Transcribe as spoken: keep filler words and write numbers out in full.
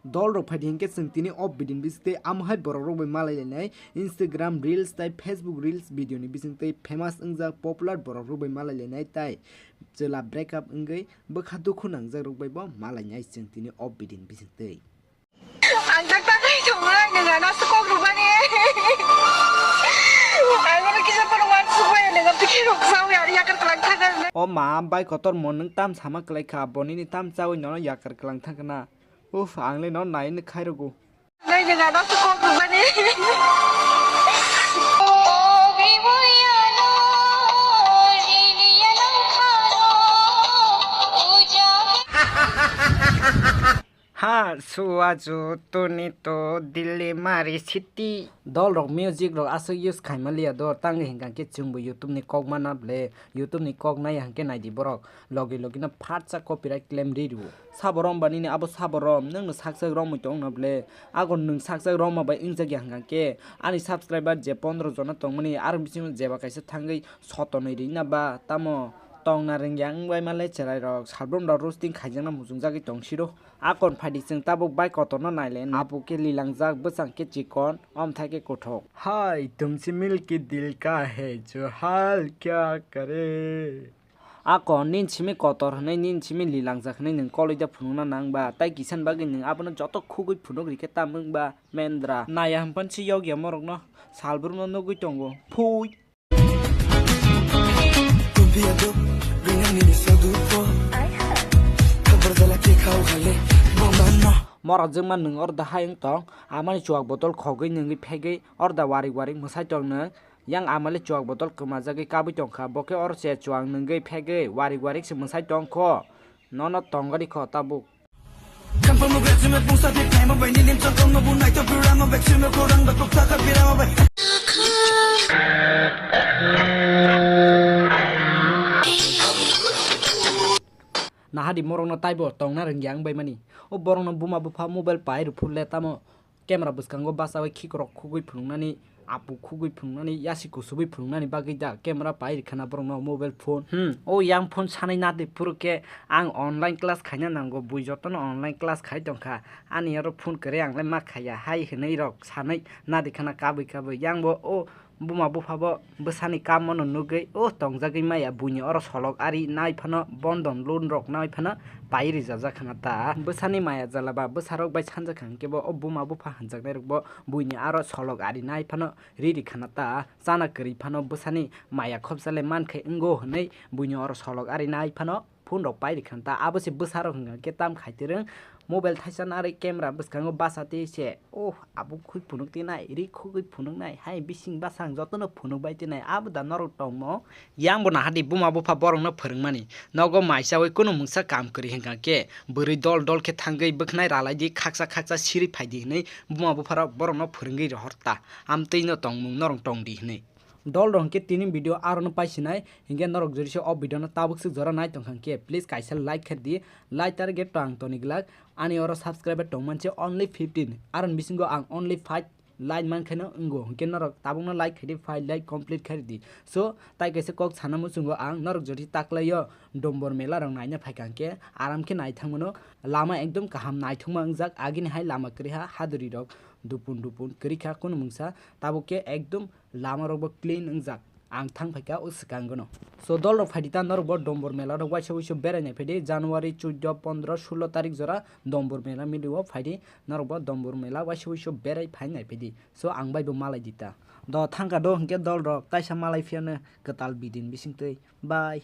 Dol rok phaidi hinkhe chwng tini o video ni bisingtwi amo hai borok rok bai malai lainai, Instagram reels tai Facebook reels video ni bisingtwi famous wngjak popular borok rok bai malai lainai tai chwla break up wngwi bwkha dukhu nangjak rok bai bo malai nai chwng tini o video ni bisingtwi. Ang tak tak hai thung lai nang ano sukok rubani. Ang ano kisa pano wan subai nang ano kisa rok sawi ari yakar kelang thang. O ma bai kotor mo nwng tam sama kwlai kha, bonini tam chawi nono yakar kelang thang kana. Uff, ang le no nai ni khai rogo. Nai nang ano sukok rubani. Ha, suwa ju tuni to Delhi mari city. Dol rok music rok aswk use khaima liya do, tangwi hinkha khe chwngbo YouTube ni kok mana ble, YouTube ni kok nai hinkhe naidi borok, logi logi no phatsa copyright claim ri rwo. Sabo rom ba nini abo sabo rom, nwng no saksak romwi tong no ble, ago nwng saksak roma bai wngjak ya hinkha khe ani subscriber je pondro jona tongmani, aro bisingo jeba kaisa thangwi sotonwi ri na ba, tamo tongna rwngya wng bai ma le cherai rok, salbrum rok roasting khaijakna muchungjagwi tong siro. Akon phaidi chwng tabuk bai kotorno naile, apu khe lilangjak, bwsang khe chikon, omthai khe kothok. Hai, tumse milke dil ka hai jo hal kya kare? Akon, nini simi kotor hwnwi, nini simi lilangjak hwnwi nwng koloi da phunukna nang ba? Tai kisan bagwi nwng abono joto khugwi phunuk rikhe tamo wng ba? Mendra. Naya hwnphan se yokya morokno, salbrumno nugwi tongo. Phui. Morok jwngma nwng orda hai wng tong, amani chuak botol khogwi nwngwi phegwi orda warik warik mwsai tong nwng. Yang amale chuak botol kwmajagwi kabwi tongkha, bo khe oro se chuak nwngwi phegwi warik warik se mwsai tongkho. Nono tongari kho tabuk. Nahadi morokno taibo tongna rwngya wng bai mani. O borokno buma bupha mobile pai rw phuru le tamo camera bwskango bachaui khikrok khugui phunuknani, apu khugui phunuknani, yasi kusubui phunuknani bagwi da camera pai rwkha na borokno mobile phone. Hmm, o yang phone sanai nadi phuru khe ang online class khaina nango, bui jotono online class khai tongkha. Ani oro phone kwrwi ang le ma khaiya hai hwnwi rok sanai nadi khana kabui kabui. Yang bo o buma bupha bo bwsani kammo no nugwi o tongjagwi maya buini oro solok ari nai phano bondon loan rok nai phano pai rijajak khana ta. Bwsani maya jala ba bwsarok bai sanjak kha hwnkhe bo o buma bupha hwnjaknai rok bo buini aro solok ari nai phano ri ri khana ta. Chana kwrwi phano bwsani maya khopsa le man khe wngo hwnwi buini oro solok ari nai phano phone rok pai rikha ta, abo se bwsa rok hwnka khe tam khai twrwng mobile thaisa narwi camera bwskango bacha twi se, oh, abo khwi phunuk twi nai, ri khugwi phunuk nai, hai bising bwsang jotono phunuk bai twi nai, abo da norok tongmo. Yang bo nahadi buma bupha borokno phwrwngmani, nogo mai chaui kunu mungsa kam kwrwi hwnka khe bwrwi dol dol khe thangwi bwkhnai ralai di, khaksa khaksa siri phai di hwnwi buma bupha rok borokno phwrwngwi rohor ta, amtwi no tongmung norok tong di hwnwi. Dol rok hwnkhe tini video aro no paisinai, hwnkhe norok jodi se o video no tabuk swk jora nai tongkha hwnkhe please kaisa like khe di, like target to ang toni glak, ani oro subscriber tong manse only fifteen, aro ni bisingo ang only five like man khe no wngo, hwnkhe norok tabuk no like khe di, five like complete khe di. So tai kaisa kok sana muchungo ang, norok jodi taklai o Dombor mela rok naina phaikha hwnkhe aram khe nai thang mano, lama ekdom kaham naithokma wngjak, agini hai lama kwrwi ha, hadwrwi rok dupun dupun kwrwi kha, kunu mungsa tabuk khe ekdom lama rok bo clean wngjak. Ang thang phaikha o swkango no. So dol rok phaidi ta norok bo Dombor mela rok waisa waisa berai nai phaidi, January chuddo, pondro, sullo tarik jora Dombor mela mili o phaidi, norok bo Dombor mela waisa waisa berai phai nai phaidi. So ang bai bo malai di ta. Do thangkha do hwnkhe dol rok, kaisa malai phiyano kwtal bidin bisingtwi. Bye.